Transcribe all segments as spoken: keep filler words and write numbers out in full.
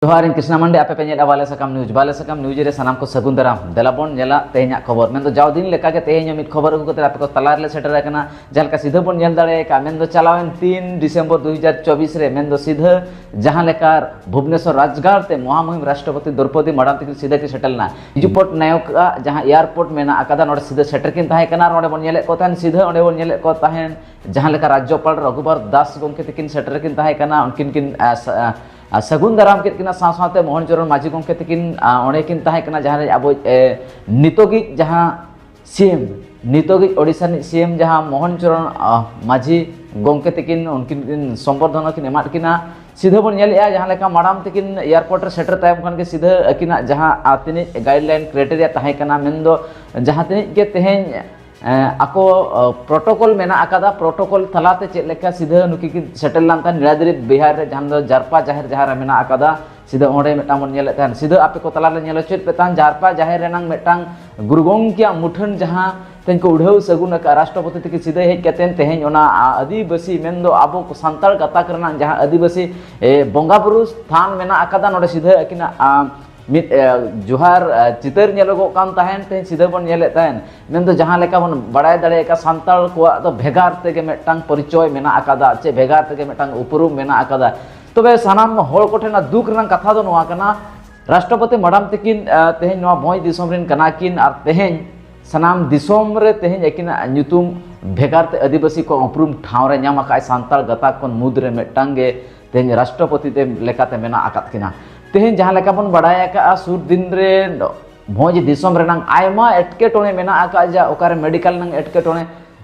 ᱡᱚᱦᱟᱨ, ᱤᱧ ᱠᱨᱤᱥᱱᱟ ᱢᱟᱱᱰᱤ, ᱟᱯᱮ ᱯᱮ ᱧᱮᱞᱮᱫᱼᱟ ᱵᱟᱞᱮ ᱥᱟᱠᱟᱢ ᱱᱤᱭᱩᱡᱽ᱾ ᱵᱟᱞᱮ ᱥᱟᱠᱟᱢ ᱱᱤᱭᱩᱡᱽ ᱨᱮ ᱥᱟᱱᱟᱢ ᱠᱚ ᱥᱟᱹᱜᱩᱱ ᱫᱟᱨᱟᱢ᱾ ᱫᱮᱞᱟ ᱵᱚᱱ ᱧᱮᱞᱟ ᱛᱮᱦᱮᱧᱟᱜ ᱠᱷᱚᱵᱚᱨ᱾ ᱢᱮᱱᱫᱚ ᱡᱟᱣ ᱫᱤᱱ ᱞᱮᱠᱟᱜᱮ ᱛᱮᱦᱮᱧ ᱦᱚᱸ ᱢᱤᱫ ᱠᱷᱚᱵᱚᱨ ᱟᱹᱜᱩ ᱠᱟᱛᱮ ᱟᱯᱮ ᱠᱚ ᱛᱟᱞᱟ ᱨᱮᱞᱮ ᱥᱮᱴᱮᱨ ᱟᱠᱟᱱᱟ᱾ ᱡᱟᱦᱟᱸ ᱞᱮᱠᱟ ᱥᱤᱫᱷᱟᱹ ᱵᱚᱱ ᱧᱮᱞ ᱫᱟᱲᱮᱭᱟᱜᱼᱟ, ᱢᱮᱱᱫᱚ ᱪᱟᱞᱟᱣᱮᱱ ᱛᱤᱱ ᱰᱤᱥᱮᱢᱵᱚᱨ ᱫᱩ ᱦᱟᱡᱟᱨ ᱪᱚᱵᱵᱤᱥ ᱨᱮ, ᱢᱮᱱᱫᱚ ᱥᱤᱫᱷᱟᱹ ᱡᱟᱦᱟᱸ ᱞᱮᱠᱟ ᱵᱷᱩᱵᱽᱱᱮᱥᱚᱨ ᱨᱟᱡᱽᱜᱟᱲ ᱛᱮ ᱢᱚᱦᱟᱢᱩᱦᱤᱢ ᱨᱟᱥᱴᱨᱚᱯᱚᱛᱤ ᱫᱨᱚᱯᱚᱫᱤ ᱢᱟᱰᱟᱢ ᱛᱤᱠᱤᱱ ᱥᱤᱫᱷᱟᱹ ᱠᱤᱱ ᱥᱮᱴᱮᱨ ᱞᱮᱱᱟ᱾ ᱮᱭᱟᱨᱯᱳᱨᱴ ᱱᱟᱭᱚᱠ ᱟᱜ ᱡᱟᱦᱟᱸ ᱮᱭᱟᱨᱯᱳᱨᱴ ᱢᱮᱱᱟᱜ ᱟᱠᱟᱫᱟ, ᱱᱚᱰᱮ ᱥᱤᱫᱷᱟᱹ ᱥᱮᱴᱮᱨ ᱠᱤᱱ ᱛᱟᱦᱮᱸ ᱠᱟᱱᱟ᱾ ᱟᱨ ᱚᱸᱰᱮ ᱵᱚᱱ ᱧᱮᱞᱮᱫ ᱠᱚ ᱛᱟᱦᱮᱸᱱ ᱥᱤᱫᱷᱟᱹ, ᱚᱸᱰᱮ ᱵᱚᱱ ᱧᱮᱞᱮᱫ ᱠᱚ ᱛᱟᱦᱮᱸᱱ ᱡᱟᱦᱟᱸ ᱞᱮᱠᱟ ᱨᱟᱡᱽᱡᱚᱯᱟᱞ ᱨᱚᱜᱷᱩᱵᱟᱨ ᱫᱟᱥ ᱜᱚᱢᱠᱮ ᱛᱤᱠᱤᱱ ᱥᱮᱴᱮᱨ ᱠᱤᱱ ᱛᱟᱦᱮᱸ ᱠᱟᱱᱟ, ᱩᱱᱠᱤᱱ ᱠᱤᱱ, ᱟ, ᱥᱟ-, ᱟ, ᱥᱟᱹᱜᱩᱱ ᱫᱟᱨᱟᱢ ᱠᱮᱫ ᱠᱤᱱᱟ᱾ ᱥᱟᱶ ᱥᱟᱶᱛᱮ ᱢᱳᱦᱚᱱ ᱪᱚᱨᱚᱬ ᱢᱟᱹᱡᱷᱤ ᱜᱚᱢᱠᱮ ᱛᱤᱠᱤᱱ, ᱟ, ᱚᱸᱰᱮ ᱠᱤᱱ ᱛᱟᱦᱮᱸ ᱠᱟᱱᱟ, ᱡᱟᱦᱟᱸ ᱨᱮ ᱟᱵᱚ, ᱮ, ᱱᱤᱛᱚᱜᱤᱡ ᱡᱟᱦᱟᱸ ᱥᱤ ᱮᱢ, ᱱᱤᱛᱚᱜᱤᱡ ᱳᱰᱤᱥᱟ ᱨᱤᱱᱤᱡ ᱥᱤ ᱮᱢ ᱡᱟᱦᱟᱸ ᱢᱳᱦᱚᱱ ᱪᱚᱨᱚᱬ, ᱟ, ᱢᱟᱹᱡᱷᱤ ᱜᱚᱢᱠᱮ ᱛᱤᱠᱤᱱ, ᱩᱱᱠᱤᱱ ᱠᱤᱱ ᱥᱚᱢᱵᱚᱨᱫᱷᱚᱱᱟ ᱠᱤᱱ ᱮᱢᱟᱫ ᱠᱤᱱᱟ᱾ ᱥᱤᱫᱷᱟᱹ ᱵᱚᱱ ᱧᱮᱞᱮᱫᱼᱟ, ᱡᱟᱦᱟᱸ ᱞᱮᱠᱟ ᱢᱟᱰᱟᱢ ᱛᱤᱠᱤᱱ ᱮᱭᱟᱨᱯᱳᱨᱴ ᱨᱮ ᱥᱮᱴᱮᱨ ᱛᱟᱭᱚᱢ ᱠᱷᱟᱱ ᱜᱮ ᱥᱤᱫᱷᱟᱹ ᱟᱹᱠᱤᱱᱟᱜ ᱡᱟᱦᱟᱸ, ᱟ, ᱛᱤᱱᱟᱹᱜ ᱜᱟᱭᱤᱰᱞᱟᱭᱤᱱ ᱠᱨᱟᱭᱴᱮᱨᱤᱭᱟ ᱛᱟᱦᱮᱸ ᱠᱟᱱᱟ, ᱢᱮᱱᱫᱚ ᱡᱟᱦᱟᱸ ᱛᱤᱱᱟᱹᱜ ᱜᱮ ᱛᱮᱦᱮᱧ ᱮᱸ, ᱟᱠᱚ, ᱚ, ᱯᱨᱚᱴᱳᱠᱚᱞ ᱢᱮᱱᱟᱜ ᱟᱠᱟᱫᱟ, ᱯᱨᱚᱴᱳᱠᱚᱞ ᱛᱟᱞᱟᱛᱮ ᱪᱮᱫ ᱞᱮᱠᱟ ᱥᱤᱫᱷᱟᱹ ᱱᱩᱠᱤᱱ ᱠᱤᱱ ᱥᱮᱴᱮᱨ ᱞᱮᱱ ᱛᱟᱦᱮᱸᱫ ᱱᱤᱞᱟᱫᱤᱨᱤ ᱵᱤᱦᱟᱨ ᱨᱮ, ᱡᱟᱦᱟᱸ ᱫᱚ ᱡᱟᱨᱯᱟ ᱡᱟᱦᱮᱨ ᱡᱟᱦᱟᱸ ᱨᱮ ᱢᱮᱱᱟᱜ ᱟᱠᱟᱫᱟ᱾ ᱥᱤᱫᱷᱟᱹ ᱚᱸᱰᱮ ᱢᱤᱫᱴᱟᱝ ᱵᱚᱱ ᱧᱮᱞᱮᱫ ᱛᱟᱦᱮᱸᱫ, ᱥᱤᱫᱷᱟᱹ ᱟᱯᱮ ᱠᱚ ᱛᱟᱞᱟᱨᱮ ᱧᱮᱞ ᱦᱚᱪᱚᱭᱮᱫ ᱯᱮ ᱛᱟᱦᱮᱸᱫ ᱡᱟᱨᱯᱟ ᱡᱟᱦᱮᱨ ᱨᱮᱱᱟᱝ ᱢᱤᱫᱴᱟᱝ ᱜᱩᱨᱩ ᱜᱚᱢᱠᱮᱭᱟᱜ ᱢᱩᱴᱷᱟᱹᱱ, ᱡᱟᱦᱟᱸ ᱛᱮᱦᱮᱧ ᱠᱚ ᱩᱰᱷᱟᱹᱣ ᱥᱟᱹᱜᱩᱱ ᱟᱠᱟᱫ ᱨᱟᱥᱴᱨᱚᱯᱚᱛᱤ ᱛᱤᱠᱤᱱ ᱥᱤᱫᱷᱟᱹ ᱦᱮᱡ ᱠᱟᱛᱮ ᱛᱮᱦᱮᱧ ᱚᱱᱟ, ᱟ, ᱟᱹᱫᱤᱵᱟᱹᱥᱤ ᱢᱮᱱᱫᱚ ᱟᱵᱚ ᱠᱚ ᱥᱟᱱᱛᱟᱲ ᱜᱟᱛᱟᱠ ᱨᱮᱱᱟᱜ ᱡᱟᱦᱟᱸ ᱟᱹᱫᱤᱵᱟᱹᱥᱤ, ᱮ, ᱵᱚᱸᱜᱟ ᱵᱩᱨᱩ ᱛᱷᱟᱱ ᱢᱮᱱᱟᱜ ᱟᱠᱟᱫᱟ, ᱱᱚᱰᱮ ᱥᱤᱫᱷᱟᱹ ᱟᱹᱠᱤᱱᱟᱜ, ᱟ, ᱢᱤᱫ, ᱮ, ᱡᱚᱦᱟᱨ, ᱮ, ᱪᱤᱛᱟᱹᱨ ᱧᱮᱞᱚᱜᱚᱜ ᱠᱟᱱ ᱛᱟᱦᱮᱸᱱ, ᱛᱮᱦᱮᱧ ᱥᱤᱫᱷᱟᱹ ᱵᱚᱱ ᱧᱮᱞᱮᱫ ᱛᱟᱦᱮᱸᱱ᱾ ᱢᱮᱱᱫᱚ ᱡᱟᱦᱟᱸ ᱞᱮᱠᱟ ᱵᱚᱱ ᱵᱟᱲᱟᱭ ᱫᱟᱲᱮᱭᱟᱜ ᱠᱟᱱᱟ, ᱥᱟᱱᱛᱟᱲ ᱠᱚᱣᱟᱜ ᱫᱚ ᱵᱷᱮᱜᱟᱨ ᱛᱮᱜᱮ ᱢᱤᱫᱴᱟᱝ ᱯᱚᱨᱤᱪᱚᱭ ᱢᱮᱱᱟᱜ ᱟᱠᱟᱫᱟ, ᱪᱮ ᱵᱷᱮᱜᱟᱨ ᱛᱮᱜᱮ ᱢᱤᱫᱴᱟᱝ ᱩᱯᱨᱩᱢ ᱢᱮᱱᱟᱜ ᱟᱠᱟᱫᱟ᱾ ᱛᱚᱵᱮ ᱥᱟᱱᱟᱢ ᱦᱚᱲ ᱠᱚᱴᱷᱮᱱᱟᱜ ᱫᱩᱠ ᱨᱮᱱᱟᱜ ᱠᱟᱛᱷᱟ ᱫᱚ ᱱᱚᱣᱟ ᱠᱟᱱᱟ, ᱨᱟᱥᱴᱨᱚᱯᱚᱛᱤ ᱢᱟᱰᱟᱢ ᱛᱤᱠᱤᱱ, ᱮ, ᱛᱮᱦᱮᱧ ᱱᱚᱣᱟ ᱵᱷᱚᱸᱡᱽ ᱫᱤᱥᱚᱢ ᱨᱮᱱ ᱠᱟᱱᱟ ᱠᱤᱱ, ᱟᱨ ᱛᱮᱦᱮᱧ ᱥᱟᱱᱟᱢ ᱫᱤᱥᱚᱢ ᱨᱮ ᱛᱮᱦᱮᱧ ᱟᱹᱠᱤᱱᱟᱜ ᱧᱩᱛᱩᱢ ᱵᱷᱮᱜᱟᱨ ᱛᱮ ᱟᱹᱫᱤᱵᱟᱹᱥᱤ ᱠᱚ ᱩᱯᱨᱩᱢ ᱴᱷᱟᱶ ᱨᱮ ᱧᱟᱢ ᱟᱠᱟᱫ ᱟᱭ᱾ ᱥᱟᱱᱛᱟᱲ ᱜᱟᱛᱟᱠ ᱠᱷᱚᱱ ᱢᱩᱫᱽ ᱨᱮ ᱢᱤᱫᱴᱟᱝ ᱜᱮ ᱛᱮᱦᱮᱧ ᱨᱟᱥᱴᱨᱚᱯᱚᱛᱤ ᱛᱮ ᱞᱮᱠᱟᱛᱮ ᱢᱮᱱᱟᱜ ᱟᱠᱟᱫ ᱠᱤᱱᱟ᱾ ᱛᱮᱦᱮᱧ ᱡᱟᱦᱟᱸ ᱞᱮᱠᱟ ᱵᱚᱱ ᱵᱟᱲᱟᱭ ᱟᱠᱟᱫᱼᱟ, ᱥᱩᱨ ᱫᱤᱱ ᱨᱮ ᱵᱷᱚᱸᱡᱽ ᱫᱤᱥᱚᱢ ᱨᱮᱱᱟᱝ ᱟᱭᱢᱟ ᱮᱴᱠᱮᱴᱚᱬᱮ ᱢᱮᱱᱟᱜ ᱟᱠᱟᱫ, ᱡᱟ ᱚᱠᱟᱨᱮ ᱢᱮᱰᱤᱠᱟᱞ ᱨᱮᱱᱟᱝ ᱮᱴᱠᱮᱴᱚᱬᱮ,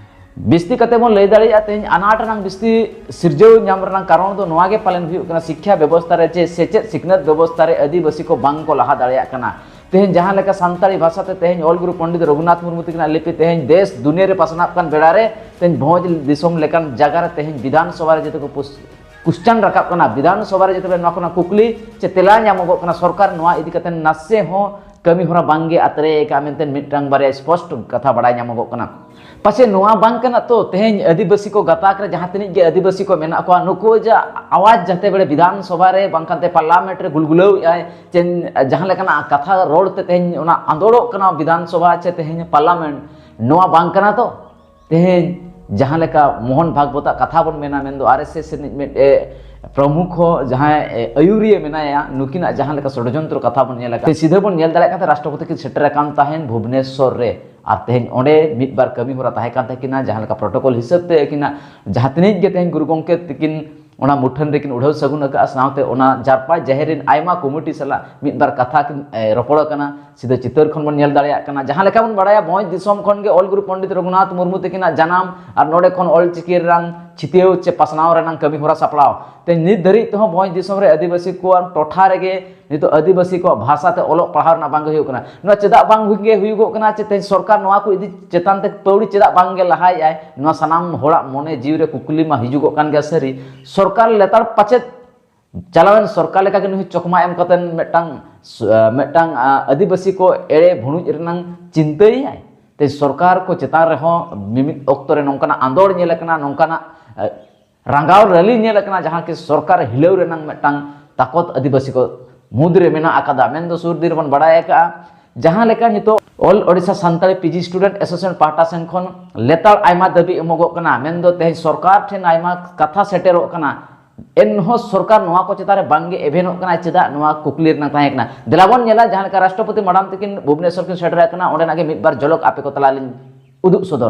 ᱵᱤᱥᱛᱤ ᱠᱟᱛᱮ ᱵᱚᱱ ᱞᱟᱹᱭ ᱫᱟᱲᱮᱭᱟᱜᱼᱟ, ᱛᱮᱦᱮᱧ ᱟᱱᱟᱴ ᱨᱮᱱᱟᱝ ᱵᱤᱥᱛᱤ ᱥᱤᱨᱡᱟᱹᱣ ᱧᱟᱢ ᱨᱮᱱᱟᱝ ᱠᱟᱨᱚᱱ ᱫᱚ ᱱᱚᱣᱟ ᱜᱮ ᱯᱟᱞᱮᱱ ᱦᱩᱭᱩᱜ ᱠᱟᱱᱟ, ᱥᱤᱠᱠᱷᱟ ᱵᱮᱵᱚᱥᱛᱷᱟ ᱨᱮ ᱪᱮ ᱥᱮᱪᱮᱫ ᱥᱤᱠᱷᱱᱟᱹᱛ ᱵᱮᱵᱚᱥᱛᱷᱟ ᱨᱮ ᱟᱹᱫᱤᱵᱟᱹᱥᱤ ᱠᱚ ᱵᱟᱝ ᱠᱚ ᱞᱟᱦᱟ ᱫᱟᱲᱮᱭᱟᱜ ᱠᱟᱱᱟ᱾ ᱛᱮᱦᱮᱧ ᱡᱟᱦᱟᱸ ᱞᱮᱠᱟ ᱥᱟᱱᱛᱟᱲᱤ ᱵᱷᱟᱥᱟ ᱛᱮ ᱛᱮᱦᱮᱧ ᱚᱞ ᱜᱩᱨᱩ ᱯᱚᱱᱰᱤᱛ ᱨᱚᱜᱷᱩᱱᱟᱛᱷ ᱢᱩᱨᱢᱩ ᱛᱟᱹᱠᱤᱱᱟᱜ ᱞᱤᱯᱤ ᱛᱮᱦᱮᱧ ᱫᱮᱥ ᱫᱩᱱᱤᱭᱟᱹ ᱨᱮ ᱯᱟᱥᱱᱟᱜ ᱠᱟᱱ ᱵᱮᱲᱟ ᱨᱮ, ᱛᱮᱦᱮᱧ ᱵᱷᱚᱸᱡᱽ ᱫᱤᱥᱚᱢ ᱞᱮᱠᱟᱱ ᱡᱟᱭᱜᱟ ᱨᱮ ᱛᱮᱦᱮᱧ ᱵᱤᱫᱷᱟᱱ ᱥᱚᱵᱷᱟ ᱨᱮ ᱡᱮᱛᱮ ᱠᱚ ᱯᱩᱥ-, ᱠᱩᱥᱪᱟᱱ ᱨᱟᱠᱟᱵ ᱠᱟᱱᱟ, ᱵᱤᱫᱷᱟᱱ ᱥᱚᱵᱷᱟ ᱨᱮ ᱡᱮᱛᱮ ᱱᱚᱣᱟ ᱠᱷᱚᱱᱟᱜ ᱠᱩᱠᱞᱤ ᱪᱮ ᱛᱮᱞᱟ ᱧᱟᱢᱚᱜᱚᱜ ᱠᱟᱱᱟ, ᱥᱚᱨᱠᱟᱨ ᱱᱚᱣᱟ ᱤᱫᱤ ᱠᱟᱛᱮ ᱱᱟᱥᱮ ᱦᱚᱸ ᱠᱟᱹᱢᱤ ᱦᱚᱨᱟ ᱵᱟᱝᱜᱮ ᱟᱛᱨᱮ ᱟᱠᱟᱫ ᱢᱮᱱᱛᱮ ᱢᱤᱫᱴᱟᱝ ᱵᱟᱨᱭᱟ ᱥᱯᱚᱥᱴ ᱠᱟᱛᱷᱟ ᱵᱟᱲᱟᱭ ᱧᱟᱢᱚᱜᱚᱜ ᱠᱟᱱᱟ᱾ ᱯᱟᱪᱮ ᱱᱚᱣᱟ ᱵᱟᱝ ᱠᱟᱱᱟ ᱛᱚ, ᱛᱮᱦᱮᱧ ᱟᱹᱫᱤᱵᱟᱹᱥᱤ ᱠᱚ ᱜᱟᱛᱟᱠ ᱨᱮ ᱡᱟᱦᱟᱸ ᱛᱤᱱᱟᱹᱜ ᱜᱮ ᱟᱹᱫᱤᱵᱟᱹᱥᱤ ᱠᱚ ᱢᱮᱱᱟᱜ ᱠᱚᱣᱟ, ᱱᱩᱠᱩ ᱡᱟ ᱟᱣᱟᱡᱽ ᱡᱟᱛᱮ ᱵᱮᱲᱮ ᱵᱤᱫᱷᱟᱱ ᱥᱚᱵᱷᱟ ᱨᱮ ᱵᱟᱝᱠᱷᱟᱱ ᱛᱮ ᱯᱟᱨᱞᱟᱢᱮᱱᱴ ᱨᱮ ᱜᱩᱞᱜᱩᱞᱟᱹᱣ ᱮᱫ ᱟᱭ, ᱪᱮ ᱡᱟᱦᱟᱸ ᱞᱮᱠᱟᱱᱟᱜ ᱠᱟᱛᱷᱟ ᱨᱚᱲ ᱛᱮ ᱛᱮᱦᱮᱧ ᱚᱱᱟ ᱟᱸᱫᱳᱲᱚᱜ ᱠᱟᱱᱟ ᱵᱤᱫᱷᱟᱱ ᱥᱚᱵᱷᱟ ᱪᱮ ᱛᱮᱦᱮᱧ ᱯᱟᱨᱞᱟᱢᱮᱱᱴ, ᱱᱚᱣᱟ ᱵᱟᱝ ᱠᱟᱱᱟ ᱛᱚ? ᱛᱮᱦᱮᱧ ᱡᱟᱦᱟᱸ ᱞᱮᱠᱟ ᱢᱳᱦᱚᱱ ᱵᱷᱟᱜᱽᱵᱚᱛᱟᱜ ᱠᱟᱛᱷᱟ ᱵᱚᱱ ᱢᱮᱱᱟ, ᱢᱮᱱᱫᱚ ᱟᱨ ᱮᱥ ᱮᱥ ᱨᱤᱱᱤᱡ ᱢᱤᱫ, ᱮ, ᱯᱨᱚᱢᱩᱠᱷᱚ ᱡᱟᱦᱟᱸᱭ, ᱮ, ᱟᱹᱭᱩᱨᱤᱭᱟᱹ ᱢᱮᱱᱟᱭᱟ, ᱱᱩᱠᱤᱱᱟᱜ ᱡᱟᱦᱟᱸ ᱞᱮᱠᱟ ᱥᱚᱰᱡᱚᱱᱛᱨᱚ ᱠᱟᱛᱷᱟ ᱵᱚᱱ ᱧᱮᱞ ᱟᱠᱟᱫ, ᱥᱤᱫᱷᱟᱹ ᱵᱚᱱ ᱧᱮᱞ ᱫᱟᱲᱮᱭᱟᱜ ᱠᱟᱱ ᱛᱟᱦᱮᱸ, ᱨᱟᱥᱴᱨᱚᱯᱚᱛᱤ ᱠᱤᱱ ᱥᱮᱴᱮᱨ ᱟᱠᱟᱱ ᱛᱟᱦᱮᱸᱱ ᱵᱷᱩᱵᱽᱱᱮᱥᱚᱨ ᱨᱮ, ᱟᱨ ᱛᱮᱦᱮᱧ ᱚᱸᱰᱮ ᱢᱤᱫ ᱵᱟᱨ ᱠᱟᱹᱢᱤ ᱦᱚᱨᱟ ᱛᱟᱦᱮᱸ ᱠᱟᱱ ᱛᱟᱹᱠᱤᱱᱟ, ᱡᱟᱦᱟᱸ ᱞᱮᱠᱟ ᱯᱨᱚᱴᱳᱠᱚᱞ ᱦᱤᱥᱟᱹᱵ ᱛᱮ ᱟᱹᱠᱤᱱᱟᱜ ᱡᱟᱦᱟᱸ ᱛᱤᱱᱟᱹᱜ ᱜᱮ ᱛᱮᱦᱮᱧ ᱜᱩᱨᱩ ᱜᱚᱢᱠᱮ ᱛᱤᱠᱤᱱ ᱚᱱᱟ ᱢᱩᱴᱷᱟᱹᱱ ᱨᱮᱠᱤᱱ ᱩᱰᱷᱟᱹᱣ ᱥᱟᱹᱜᱩᱱ ᱟᱠᱟᱫᱼᱟ, ᱥᱟᱶᱛᱮ ᱚᱱᱟ ᱡᱟᱨᱯᱟ ᱡᱟᱦᱮᱨ ᱨᱤᱱ ᱟᱭᱢᱟ ᱠᱚᱢᱤᱴᱤ ᱥᱟᱞᱟᱜ ᱢᱤᱫ ᱵᱟᱨ ᱠᱟᱛᱷᱟ ᱠᱤᱱ, ᱮ, ᱨᱚᱯᱚᱲ ᱟᱠᱟᱱᱟ᱾ ᱥᱤᱫᱷᱟᱹ ᱪᱤᱛᱟᱹᱨ ᱠᱷᱚᱱ ᱵᱚᱱ ᱧᱮᱞ ᱫᱟᱲᱮᱭᱟᱜ ᱠᱟᱱᱟ, ᱡᱟᱦᱟᱸ ᱞᱮᱠᱟ ᱵᱚᱱ ᱵᱟᱲᱟᱭᱟ, ᱵᱷᱚᱸᱡᱽ ᱫᱤᱥᱚᱢ ᱠᱷᱚᱱ ᱜᱮ ᱚᱞ ᱜᱩᱨᱩ ᱯᱚᱱᱰᱤᱛ ᱨᱚᱜᱷᱩᱱᱟᱛᱷ ᱢᱩᱨᱢᱩ ᱛᱟᱹᱠᱤᱱᱟᱜ ᱡᱟᱱᱟᱢ ᱟᱨ ᱱᱚᱰᱮ ᱠᱷᱚᱱ ᱚᱞ ᱪᱤᱠᱤ ᱨᱮᱱᱟᱜ ᱪᱷᱤᱛᱟᱹᱣ ᱪᱮ ᱯᱟᱥᱱᱟᱣ ᱨᱮᱱᱟᱜ ᱠᱟᱹᱢᱤ ᱦᱚᱨᱟ ᱥᱟᱯᱲᱟᱣ᱾ ᱛᱮ ᱱᱤᱛ ᱫᱷᱟᱹᱨᱤᱡ ᱛᱮᱦᱚᱸ ᱵᱷᱚᱸᱡᱽ ᱫᱤᱥᱚᱢ ᱨᱮ ᱟᱹᱫᱤᱵᱟᱹᱥᱤ ᱠᱚᱣᱟᱜ ᱴᱚᱴᱷᱟ ᱨᱮᱜᱮ ᱱᱤᱛᱚᱜ ᱟᱹᱫᱤᱵᱟᱹᱥᱤ ᱠᱚᱣᱟᱜ ᱵᱷᱟᱥᱟ ᱛᱮ ᱚᱞᱚᱜ ᱯᱟᱲᱦᱟᱣ ᱨᱮᱱᱟᱜ ᱵᱟᱝ ᱜᱮ ᱦᱩᱭᱩᱜ ᱠᱟᱱᱟ᱾ ᱱᱚᱣᱟ ᱪᱮᱫᱟᱜ ᱵᱟᱝ ᱜᱮ ᱦᱩᱭᱩᱜᱚᱜ ᱠᱟᱱᱟ? ᱪᱮ ᱛᱮᱦᱮᱧ ᱥᱚᱨᱠᱟᱨ ᱱᱚᱣᱟ ᱠᱚ ᱤᱫᱤ ᱪᱮᱛᱟᱱ ᱛᱮ ᱯᱟᱹᱣᱲᱤ ᱪᱮᱫᱟᱜ ᱵᱟᱝ ᱜᱮ ᱞᱟᱦᱟᱭᱮᱫ ᱟᱭ? ᱱᱚᱣᱟ ᱥᱟᱱᱟᱢ ᱦᱚᱲᱟᱜ ᱢᱚᱱᱮ ᱡᱤᱣᱤ ᱨᱮ ᱠᱩᱠᱞᱤ ᱢᱟ ᱦᱤᱡᱩᱜᱚᱜ ᱠᱟᱱ ᱜᱮᱭᱟ᱾ ᱥᱟᱹᱨᱤ ᱥᱚᱨᱠᱟᱨ ᱞᱮᱛᱟᱲ ᱯᱟᱪᱮᱫ ᱪᱟᱞᱟᱣᱮᱱ ᱥᱚᱨᱠᱟᱨ ᱞᱮᱠᱟᱜᱮ ᱱᱩᱭ ᱪᱚᱠᱢᱟ ᱮᱢ ᱠᱟᱛᱮ ᱢᱤᱫᱴᱟᱝ, ᱢᱤᱫᱴᱟᱝ, ᱟ, ᱟᱹᱫᱤᱵᱟᱹᱥᱤ ᱠᱚ ᱮᱲᱮ ᱵᱷᱩᱲᱩᱡ ᱨᱮᱱᱟᱝ ᱪᱤᱱᱛᱟᱹᱭᱮᱫᱟᱭ᱾ ᱛᱮ ᱥᱚᱨᱠᱟᱨ ᱠᱚ ᱪᱮᱛᱟᱱ ᱨᱮᱦᱚᱸ ᱢᱤᱢᱤᱫ ᱚᱠᱛᱚ ᱨᱮ ᱱᱚᱝᱠᱟᱱᱟᱜ ᱟᱸᱫᱳᱲ ᱧᱮᱞ ᱟᱠᱟᱱᱟ, ᱱᱚᱝᱠᱟᱱᱟᱜ, ᱟ, ᱨᱟᱸᱜᱟᱣ ᱨᱮᱞᱤ ᱧᱮᱞ ᱟᱠᱟᱱᱟ, ᱡᱟᱦᱟᱸ ᱠᱤ ᱥᱚᱨᱠᱟᱨ ᱦᱤᱞᱟᱹᱣ ᱨᱮᱱᱟᱝ ᱢᱤᱫᱴᱟᱝ ᱛᱟᱠᱚᱛ ᱟᱹᱫᱤᱵᱟᱹᱥᱤ ᱠᱚ ᱢᱩᱫᱽᱨᱮ ᱢᱮᱱᱟᱜ ᱟᱠᱟᱫᱟ᱾ ᱢᱮᱱᱫᱚ ᱥᱩᱨ ᱫᱤᱱ ᱨᱮᱵᱚᱱ ᱵᱟᱲᱟᱭ ᱟᱠᱟᱫᱼᱟ, ᱡᱟᱦᱟᱸ ᱞᱮᱠᱟ ᱱᱤᱛᱚᱜ All Odisha Santali P G Student Association ᱯᱟᱦᱴᱟ ᱥᱮᱱ ᱠᱷᱚᱱ ᱞᱮᱛᱟᱲ ᱟᱭᱢᱟ ᱫᱟᱹᱵᱤ ᱮᱢᱚᱜᱚᱜ ᱠᱟᱱᱟ, ᱢᱮᱱᱫᱚ ᱛᱮᱦᱮᱧ ᱥᱚᱨᱠᱟᱨ ᱴᱷᱮᱱ ᱟᱭᱢᱟ ᱠᱟᱛᱷᱟ ᱥᱮᱴᱮᱨᱚᱜ ᱠᱟᱱᱟ, ᱮᱱᱦᱚᱸ ᱥᱚᱨᱠᱟᱨ ᱱᱚᱣᱟ ᱠᱚ ᱪᱮᱛᱟᱱ ᱨᱮ ᱵᱟᱝᱜᱮ ᱮᱵᱷᱮᱱᱚᱜ ᱠᱟᱱᱟ᱾ ᱪᱮᱫᱟᱜ? ᱱᱚᱣᱟ ᱠᱩᱠᱞᱤ ᱨᱮᱱᱟᱜ ᱛᱟᱦᱮᱸ ᱠᱟᱱᱟ᱾ ᱫᱮᱞᱟ ᱵᱚᱱ ᱧᱮᱞᱟ, ᱡᱟᱦᱟᱸ ᱞᱮᱠᱟ ᱨᱟᱥᱴᱨᱚᱯᱚᱛᱤ ᱢᱟᱰᱟᱢ ᱛᱟᱹᱠᱤᱱ ᱵᱷᱩᱵᱽᱱᱮᱥᱚᱨ ᱠᱤᱱ ᱥᱮᱴᱮᱨ ᱟᱠᱟᱱᱟ, ᱚᱸᱰᱮᱱᱟᱜ ᱜᱮ ᱢᱤᱫ ᱵᱟᱨ ᱡᱷᱚᱞᱚᱠ ᱟᱯᱮ ᱠᱚ ᱛᱟᱞᱟ ᱞᱤᱧ ᱩᱫᱩᱜ ᱥᱚᱫᱚᱨ᱾